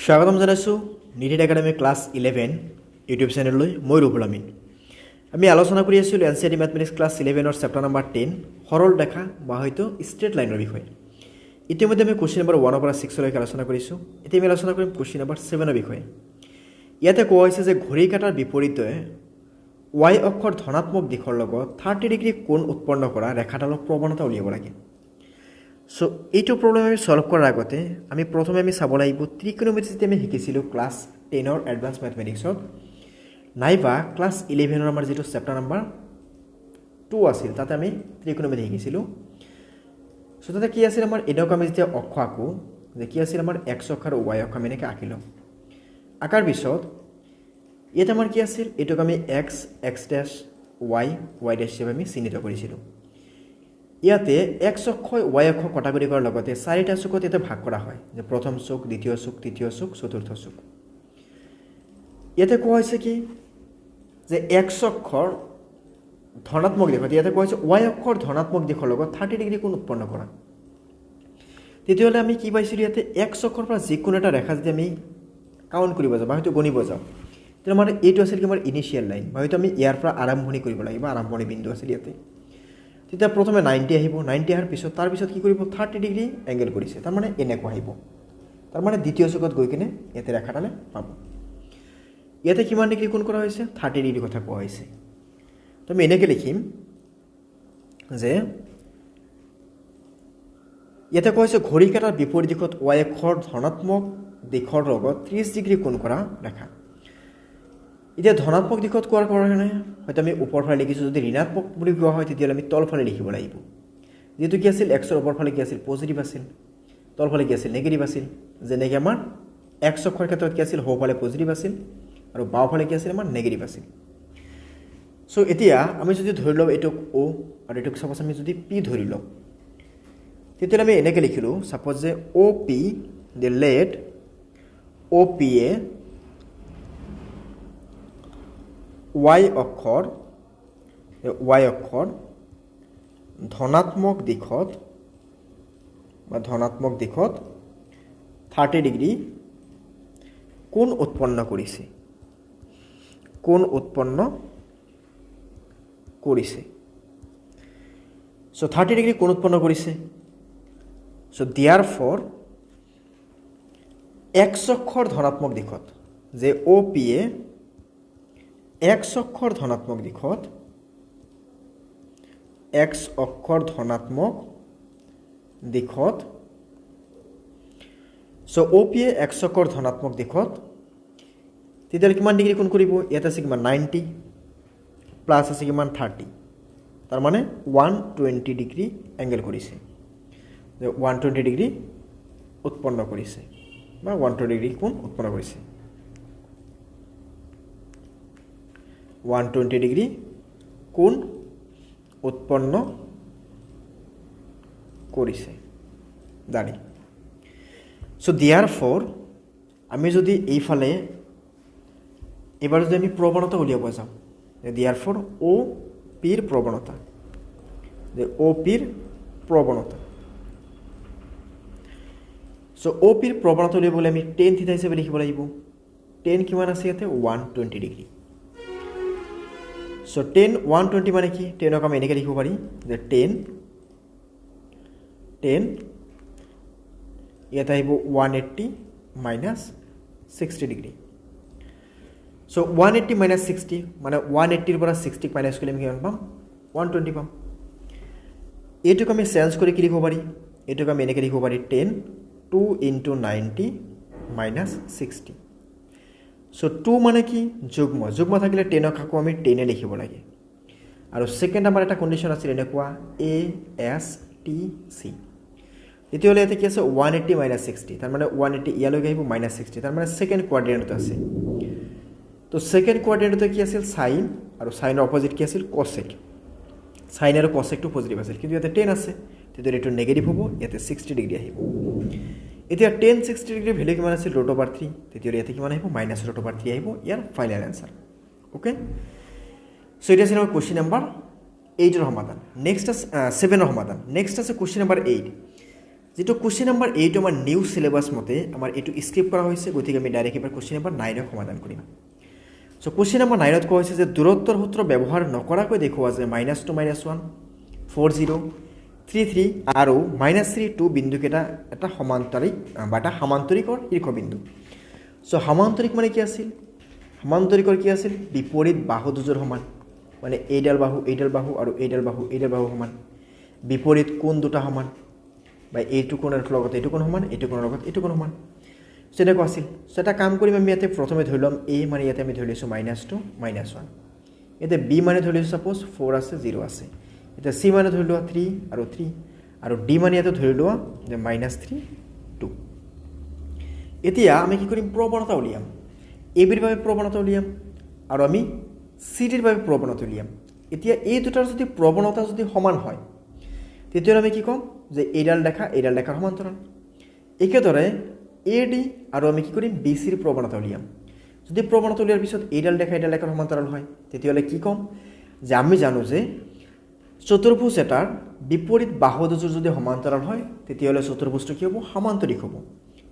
স্বাগতম জনাইছোঁ নিটিট একাডেমি ক্লাছ 11 ইউটিউব চেনেললৈ। মই ৰুবুল আমিন। আমি আলোচনা কৰি আছিলোঁ এনচিইআৰটি মেথমেটিক্স ক্লাছ 11ৰ চেপ্টাৰ নম্বৰ 10 সৰল ৰেখা বা হয়তো ষ্ট্ৰেট লাইনৰ বিষয়ে। ইতিমধ্যে আমি কুৱেশ্যন নম্বৰ 1ৰ পৰা 6লৈকে আলোচনা কৰিছোঁ। এতিয়া আমি আলোচনা কৰিম কুৱেশ্যন নম্বৰ 7ৰ বিষয়ে। ইয়াতে কোৱা হৈছে যে ঘড়ী কাঁটাৰ বিপৰীতে why অক্ষৰ ধনাত্মক দিশৰ লগত 30 ডিগ্ৰী কোণ উৎপন্ন কৰা ৰেখাডালৰ প্ৰৱণতা উলিয়াব লাগে। চ' এইটো প্ৰব্লেম আমি ছল্ভ কৰাৰ আগতে আমি প্ৰথমে আমি চাব লাগিব ত্ৰিকোণমিতি যেতিয়া আমি শিকিছিলোঁ ক্লাছ 10ৰ এডভান্স মেথমেটিক্সত নাইবা ক্লাছ 11ৰ আমাৰ যিটো চেপ্টাৰ নম্বৰ 2 আছিল তাতে আমি ত্ৰিকোণমিতি শিকিছিলোঁ। চ' তাতে কি আছিল আমাৰ এনেকুৱা আমি যেতিয়া অক্ষ আঁকো যে কি আছিল আমাৰ এক্স অক্ষ আৰু why অক্ষ আমি এনেকৈ আঁকিলোঁ। আঁকাৰ পিছত ইয়াত আমাৰ কি আছিল এইটোক আমি x, x dash, Y, Y dash হিচাপে আমি চিহ্নিত কৰিছিলোঁ। ইয়াতে এক্স অক্ষই why অক্ষ কটাকটি কৰাৰ লগতে চাৰিটা চুকত ইয়াতে ভাগ কৰা হয় যে প্ৰথম চুক, দ্বিতীয় চুক, তৃতীয় চুক, চতুৰ্থ চুক। ইয়াতে কোৱা হৈছে কি যে এক্স অক্ষৰ ধনাত্মক দিশত ইয়াতে কোৱা হৈছে why অক্ষৰ ধনাত্মক দিশৰ লগত 30 ডিগ্ৰী কোণ উৎপন্ন কৰা। তেতিয়াহ'লে আমি কি পাইছিলোঁ ইয়াতে এক্স অক্ষৰ পৰা যিকোনো এটা ৰেখা যদি আমি কাউণ্ট কৰিব যাওঁ বা হয়তো গণিব যাওঁ তেতিয়া আমাৰ এইটো আছিল কি আমাৰ ইনিচিয়েল লাইন বা হয়তো আমি ইয়াৰ পৰা আৰম্ভণি কৰিব লাগিব, আৰম্ভণি বিন্দু আছিল ইয়াতে। তেতিয়া প্ৰথমে 90 আহিব, 90 অহাৰ পিছত তাৰপিছত কি কৰিব 30 ডিগ্ৰী এংগেল কৰিছে, তাৰমানে এনেকুৱা আহিব, তাৰমানে দ্বিতীয় চুকত গৈ কিনে ইয়াতে ৰেখাডালে পাব। ইয়াতে কিমান ডিগ্ৰী কোণ কৰা হৈছে 30 ডিগ্ৰী কথা কোৱা হৈছে। তো আমি এনেকৈ লিখিম যে ইয়াতে কোৱা হৈছে ঘড়ী কাঁটাৰ বিপৰীত দিশত why অক্ষৰ ধনাত্মক দিশৰ লগত 30 ডিগ্ৰী কোণ কৰা ৰেখা। এতিয়া ধনাত্মক দিশত কোৱাৰ কাৰণে হয়তো আমি ওপৰফালে লিখিছোঁ, যদি ঋণাত্মক বুলি কোৱা হয় তেতিয়াহ'লে আমি তলফালে লিখিব লাগিব। যিহেতু কি আছিল এক্সৰ ওপৰফালে কি আছিল পজিটিভ আছিল, তলফালে কি আছিল নেগেটিভ আছিল। যেনেকৈ আমাৰ এক্স অক্ষৰ ক্ষেত্ৰত কি আছিল সোঁফালে পজিটিভ আছিল আৰু বাওঁফালে কি আছিল আমাৰ নেগেটিভ আছিল। চ' এতিয়া আমি যদি ধৰি লওঁ এইটোক অ' আৰু এইটোক ছাপ'জ আমি যদি পি ধৰি লওঁ তেতিয়াহ'লে আমি এনেকৈ লিখিলোঁ ছাপ'জ যে অ' P the let O P A Y অক্ষৰ ধনাত্মক দিশত বা ধনাত্মক দিশত 30 ডিগ্ৰী কোণ উৎপন্ন কৰিছে, কোণ উৎপন্ন কৰিছে। চ' 30 ডিগ্ৰী কোণ উৎপন্ন কৰিছে। চ' দিয়াৰ ফৰ এক্স অক্ষৰ ধনাত্মক দিশত যে অ' পি এ এক্স অক্ষৰ ধনাত্মক দিশত, এক্স অক্ষৰ ধনাত্মক দিশত, চ' অ' পি এ এক্স অক্ষৰ ধনাত্মক দিশত তেতিয়াহ'লে কিমান ডিগ্ৰী কোণ কৰিব ইয়াত আছে কিমান 90 প্লাছ আছে কিমান 30, তাৰমানে 120 ডিগ্ৰী এংগেল কৰিছে, 120 ডিগ্ৰী উৎপন্ন কৰিছে বা 120 ডিগ্ৰী কোণ উৎপন্ন কৰিছে, 120 ডিগ্ৰী কোণ উৎপন্ন কৰিছে দাঁড়ি। চ' দিয়াৰ ফৰ আমি যদি এইফালে এবাৰ যদি আমি প্ৰৱণতা উলিয়াব যাওঁ দিয়াৰ ফৰ অ' পিৰ প্ৰৱণতা, যে অ' পিৰ প্ৰৱণতা, চ' অ' পিৰ প্ৰৱণতা উলিয়াব গ'লে আমি 10 থিটা হিচাপে লিখিব লাগিব। 10 কিমান আছে ইয়াতে 120 ডিগ্ৰী। চ' 10 120 মানে কি 10ক আমি এনেকৈ লিখিব পাৰি যে 10 10 ইয়াতে আহিব 180 মাইনাছ 60 ডিগ্ৰী। চ' 180 মাইনাছ 60 মানে 180ৰ পৰা 60 মাইনাছ কৰিলে আমি কিমান পাম 120 পাম। এইটোক আমি চেঞ্জ কৰি কি লিখিব পাৰি এইটোক আমি এনেকৈ লিখিব পাৰি 10 2 ইনটু 90 মাইনাছ 60। চ' 2 মানে কি যুগ্ম, যুগ্ম থাকিলে 10ক আকৌ আমি 10 লিখিব লাগে। আৰু ছেকেণ্ড আমাৰ এটা কণ্ডিশ্যন আছিল এনেকুৱা এ এছ টি চি, তেতিয়াহ'লে ইয়াতে কি আছে 180 মাইনাছ 60, তাৰমানে 180 ইয়ালৈকে আহিব মাইনাছ 60, তাৰমানে ছেকেণ্ড কোৱাড্ৰেণ্টত আছে। তো ছেকেণ্ড কোৱাড্ৰেণ্টতে কি আছিল চাইন আৰু চাইনৰ অপজিট কি আছিল কচেক, চাইন আৰু কচেকটো পজিটিভ আছিল কিন্তু ইয়াতে 10 আছে তেতিয়াহ'লে এইটো নেগেটিভ হ'ব, ইয়াতে 60 ডিগ্ৰী আহিব। এতিয়া 10 60 ডিগ্ৰী ভেলু কিমান আছিল √3, তেতিয়াহ'লে ইয়াতে কিমান আহিব মাইনাছ √3 আহিব ইয়াৰ ফাইনেল এনচাৰ। অ'কে, চ' এতিয়া আছিল আমাৰ কুৱেশ্যন নম্বৰ 8ৰ সমাধান। নেক্সট আছে 7ৰ সমাধান। নেক্সট আছে কুৱেশ্যন নম্বৰ 8। যিটো কুৱেশ্যন নম্বৰ এইটো আমাৰ নিউ চিলেবাছ মতে আমাৰ এইটো স্কিপ কৰা হৈছে, গতিকে আমি ডাইৰেক্ট এবাৰ কুৱেশ্যন নম্বৰ নাইনক সমাধান কৰিম। চ' কুৱেশ্যন নম্বৰ নাইনত কোৱা হৈছে যে দূৰত্বৰ সূত্ৰ ব্যৱহাৰ নকৰাকৈ দেখুওৱা যে -2 -1 4 0 3 3 আৰু -3 2 বিন্দুকেইটা এটা সমান্তৰিক বা এটা সামান্তৰিকৰ শীৰ্ষবিন্দু। চ' সামান্তৰিক মানে কি আছিল? সামান্তৰিকৰ কি আছিল? বিপৰীত বাহু দুযোৰ সমান, মানে এইডাল বাহু এইডাল বাহু আৰু এইডাল বাহু এইডাল বাহু সমান, বিপৰীত কোণ দুটা সমান, বা এইটো কোণৰ লগত এইটো কোণ সমান, এইটো কোণৰ লগত এইটো কোণ সমান, তেনেকুৱা আছিল। চ' এটা কাম কৰিম আমি, ইয়াতে প্ৰথমে ধৰি ল'ম এ মানে ইয়াতে আমি ধৰি লৈছোঁ -2 -1, ইয়াতে বি মানে ধৰি লৈছোঁ ছাপ'জ 4 আছে 0 আছে, এতিয়া চি মানে ধৰি লোৱা 3 আৰু 3, আৰু ডি মানে ইয়াতে ধৰি লোৱা যে -3 2। এতিয়া আমি কি কৰিম? প্ৰৱণতা উলিয়াম। এ বিৰ বাবে প্ৰৱণতা উলিয়াম আৰু আমি চি ডিৰ বাবে প্ৰৱণতা উলিয়াম। এতিয়া এই দুটাৰ যদি প্ৰৱণতা যদি সমান হয় তেতিয়াহ'লে আমি কি ক'ম যে এইডাল ৰেখা এইডাল ৰেখাৰ সমান্তৰাল। একেদৰে এ ডি আৰু আমি কি কৰিম? বি চিৰ প্ৰৱণতা উলিয়াম। যদি প্ৰৱণতা উলিয়াৰ পিছত এইডাল ৰেখা এইডাল ৰেখাৰ সমান্তৰাল হয় তেতিয়াহ'লে কি ক'ম যে আমি জানো যে চতুৰ্ভুজ এটাৰ বিপৰীত বাহু দুযোৰ যদি সমান্তৰাল হয় তেতিয়াহ'লে চতুৰ্ভুজটো কি হ'ব? সামান্তৰিক হ'ব।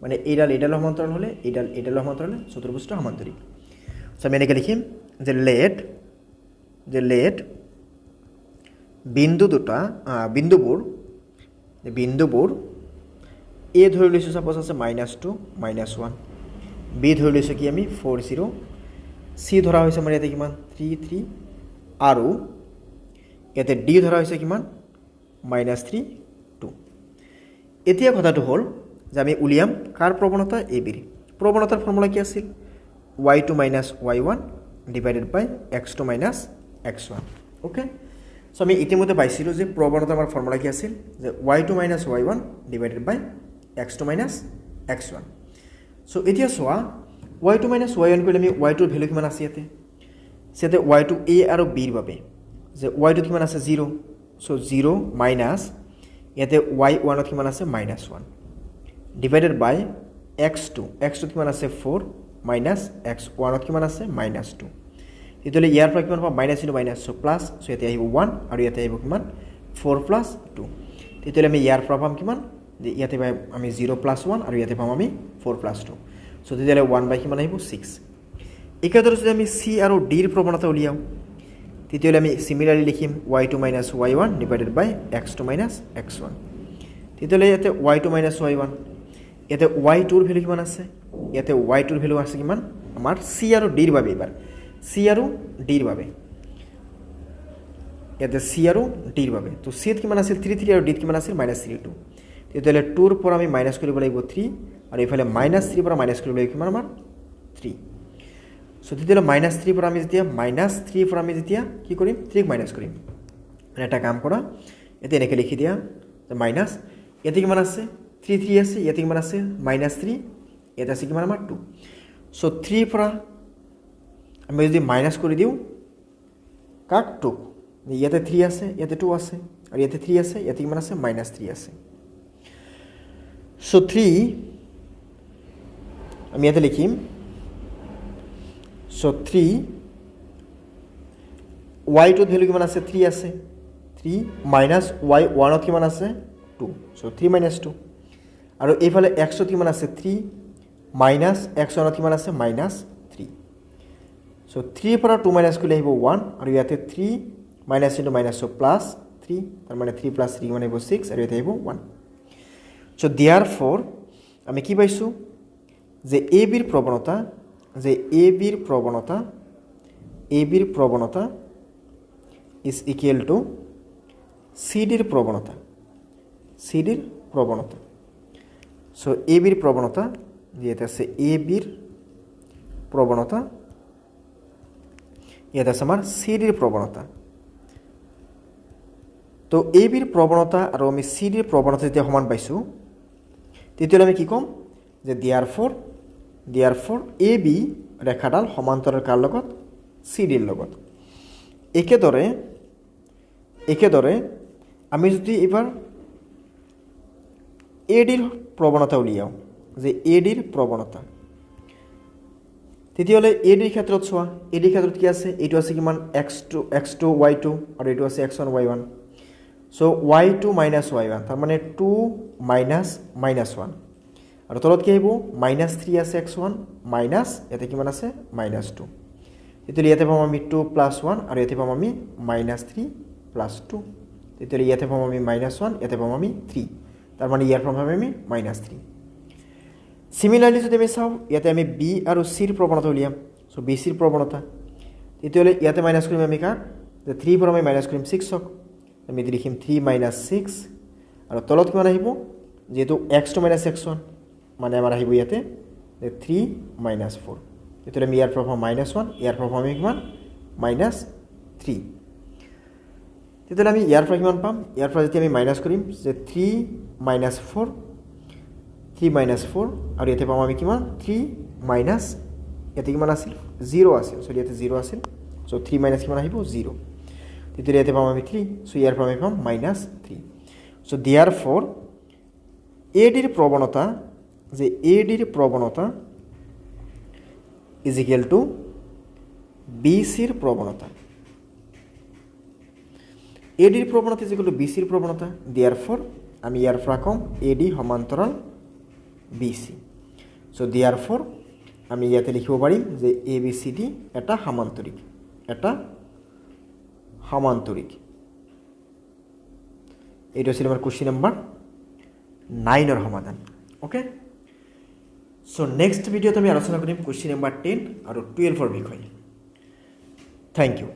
মানে এইডাল এইডালৰ সমান্তৰাল হ'লে এইডাল এইডালৰ সমান্তৰাল হ'লে চতুৰ্ভুজটো সামান্তৰিক। চ' আমি এনেকৈ লিখিম যে লেট বিন্দু দুটা বিন্দুবোৰ এ ধৰি লৈছোঁ ছাপ'জ আছে -2 -1, বি ধৰি লৈছোঁ কি আমি 4 0, চি ধৰা হৈছে আমাৰ ইয়াতে কিমান 3 3, আৰু ইয়াতে ডি ধৰা হৈছে কিমান -3 2। এতিয়া কথাটো হ'ল যে আমি উলিয়াম কাৰ প্ৰৱণতা? এ বিৰ প্ৰৱণতাৰ ফৰ্মুলা কি আছিল? y2 - y1 divided by x2 - x1। Okay, so আমি ইতিমধ্যে পাইছিলোঁ যে প্ৰৱণতা আমাৰ ফৰ্মুলা কি আছিল যে y2 - y1 divided by x2 - x1। So এতিয়া চোৱা y2 - y1 কৰিলে আমি y2ৰ ভেলু কিমান আছে ইয়াতে? ইয়াতে y2 a আৰু বিৰ বাবে যে y2 কিমান আছে 0, চ' 0 মাইনাছ ইয়াতে y1ত কিমান আছে -1 ডিভাইডেড বাই x2, x2 কিমান আছে 4 মাইনাছ x1ত কিমান আছে -2। তেতিয়াহ'লে ইয়াৰ পৰা কিমান পাম? Minus into minus so plus, so ইয়াতে আহিব 1 আৰু ইয়াতে আহিব কিমান 4 প্লাছ 2। তেতিয়াহ'লে আমি ইয়াৰ পৰা পাম কিমান যে ইয়াতে পাম আমি 0 প্লাছ 1 আৰু ইয়াতে পাম আমি 4 প্লাছ 2। চ' তেতিয়াহ'লে 1 বাই কিমান আহিব 6। একেদৰে যদি আমি চি আৰু ডিৰ প্ৰৱণতা উলিয়াওঁ তেতিয়াহ'লে আমি চিমিলাৰলি লিখিম y2 - y1 divided by x2 - x1। তেতিয়াহ'লে ইয়াতে y2 - y1, ইয়াতে y2ৰ ভেলু কিমান আছে? ইয়াতে y2ৰ ভেলু আছে কিমান আমাৰ চি আৰু ডিৰ বাবে, এইবাৰ চি আৰু ডিৰ বাবে ইয়াতে চি আৰু ডিৰ বাবে তো চিত কিমান আছিল 3 3 আৰু ডিত কিমান আছিল -3 2। তেতিয়াহ'লে 2ৰ পৰা আমি মাইনাছ কৰিব লাগিব 3 আৰু এইফালে -3 পৰা মাইনাছ কৰিব লাগিব কিমান আমাৰ 3। চ' তেতিয়াহ'লে -3 পৰা আমি যেতিয়া -3 পৰা আমি যেতিয়া কি কৰিম 3ক মাইনাছ কৰিম। মানে এটা কাম কৰা, ইয়াতে এনেকৈ লিখি দিয়া যে মাইনাছ ইয়াতে কিমান আছে 3 3 আছে, ইয়াতে কিমান আছে -3, ইয়াতে আছে কিমান আমাৰ 2। চ' 3 পৰা আমি যদি মাইনাছ কৰি দিওঁ কাক 2, ইয়াতে 3 আছে ইয়াতে 2 আছে আৰু ইয়াতে 3 আছে, ইয়াতে কিমান আছে -3 আছে। চ' 3 আমি ইয়াতে লিখিম, চ' 3 y2ত ভেলু কিমান আছে 3 আছে, 3 মাইনাছ y1ত কিমান আছে 2, চ' 3 - 2 আৰু এইফালে x ত কিমান আছে 3 মাইনাছ x1ত কিমান আছে -3। চ' 3 পৰা 2 মাইনাছ কৰিলে আহিব 1 আৰু ইয়াতে 3 মাইনাছ ইনটু মাইনাছ চ' প্লাছ 3, তাৰমানে 3 প্লাছ 3 মানে আহিব 6 আৰু ইয়াতে আহিব 1। চ' দিয়াৰ ফৰ আমি কি পাইছোঁ যে এ বিৰ প্ৰৱণতা, যে এ বিৰ প্ৰৱণতা, এ বিৰ প্ৰৱণতা is equal to C ডিৰ প্ৰৱণতা, চি ডিৰ প্ৰৱণতা। চ' এ বিৰ প্ৰৱণতা ইয়াতে আছে এ বিৰ প্ৰৱণতা, ইয়াতে আছে আমাৰ চি ডিৰ প্ৰৱণতা। তো এ বিৰ প্ৰৱণতা আৰু আমি চি ডিৰ প্ৰৱণতা যেতিয়া সমান পাইছোঁ তেতিয়াহ'লে আমি কি ক'ম যে দিয়াৰ ফৰ এ বি ৰেখাডাল সমান্তৰাল কাৰ লগত? চি ডিৰ লগত। একেদৰে আমি যদি এইবাৰ এ ডিৰ প্ৰৱণতা উলিয়াওঁ যে এ ডিৰ প্ৰৱণতা, তেতিয়াহ'লে এ ডিৰ ক্ষেত্ৰত চোৱা, এ ডিৰ ক্ষেত্ৰত কি আছে? এইটো আছে কিমান x two y two আৰু এইটো আছে x one y one. So y two minus y one, তাৰমানে টু মাইনাছ মাইনাছ ওৱান, আৰু তলত কি আহিব? মাইনাছ থ্ৰী আছে এক্স ওৱান, মাইনাছ ইয়াতে কিমান আছে? Minus two. তেতিয়াহ'লে ইয়াতে পাম আমি টু প্লাছ ওৱান আৰু ইয়াতে পাম আমি মাইনাছ থ্ৰী প্লাছ টু। তেতিয়াহ'লে ইয়াতে পাম আমি মাইনাছ ওৱান, ইয়াতে পাম আমি থ্ৰী, তাৰমানে ইয়াৰ পৰা পাম আমি মাইনাছ থ্ৰী। চিমিলাৰলি যদি আমি চাওঁ, ইয়াতে আমি বি আৰু চিৰ প্ৰৱণতা উলিয়াম। চ' বি চিৰ প্ৰৱণতা, তেতিয়াহ'লে ইয়াতে মাইনাছ কৰিম আমি কাক? যে থ্ৰীৰ পৰা আমি মাইনাছ কৰিম ছিক্সক, আমি লিখিম থ্ৰী মাইনাছ ছিক্স, আৰু তলত কিমান আহিব? যিহেতু x two minus x one, মানে আমাৰ আহিব ইয়াতে থ্ৰী মাইনাছ ফ'ৰ। তেতিয়াহ'লে আমি ইয়াৰ পৰা পাম মাইনাছ ওৱান, ইয়াৰ পৰা পাম আমি কিমান? Minus three. তেতিয়াহ'লে আমি ইয়াৰ পৰা কিমান পাম? ইয়াৰ পৰা যেতিয়া আমি মাইনাছ কৰিম যে three minus four, three minus four, আৰু ইয়াতে পাম আমি কিমান? থ্ৰী মাইনাছ, ইয়াতে কিমান আছিল? জিৰ' আছিল, চৰি ইয়াতে জিৰ' আছিল। চ' থ্ৰী মাইনাছ কিমান আহিব? জিৰ'। তেতিয়াহ'লে ইয়াতে পাম আমি থ্ৰী। চ' ইয়াৰ পৰা আমি পাম minus three. So' there four এ ডিৰ প্ৰৱণতা, যে এ ডিৰ প্ৰৱণতা is equal to B চিৰ প্ৰৱণতা, এ ডিৰ প্ৰৱণতা is equal to B চিৰ প্ৰৱণতা। There four আমি ইয়াৰ পৰা ক'ম এ ডি সমান্তৰাল B C. So' there four আমি ইয়াতে লিখিব পাৰিম যে এ বি চি ডি এটা সামান্তৰিক, এটা সামান্তৰিক। এইটো আছিল আমাৰ কুৱেশ্যন নম্বৰ নাইনৰ সমাধান। অ'কে, চ' নেক্সট ভিডিঅ'ত আমি আলোচনা কৰিম কুৱেশ্যন নম্বৰ 10 আৰু 12ৰ বিষয়ে। Thank you.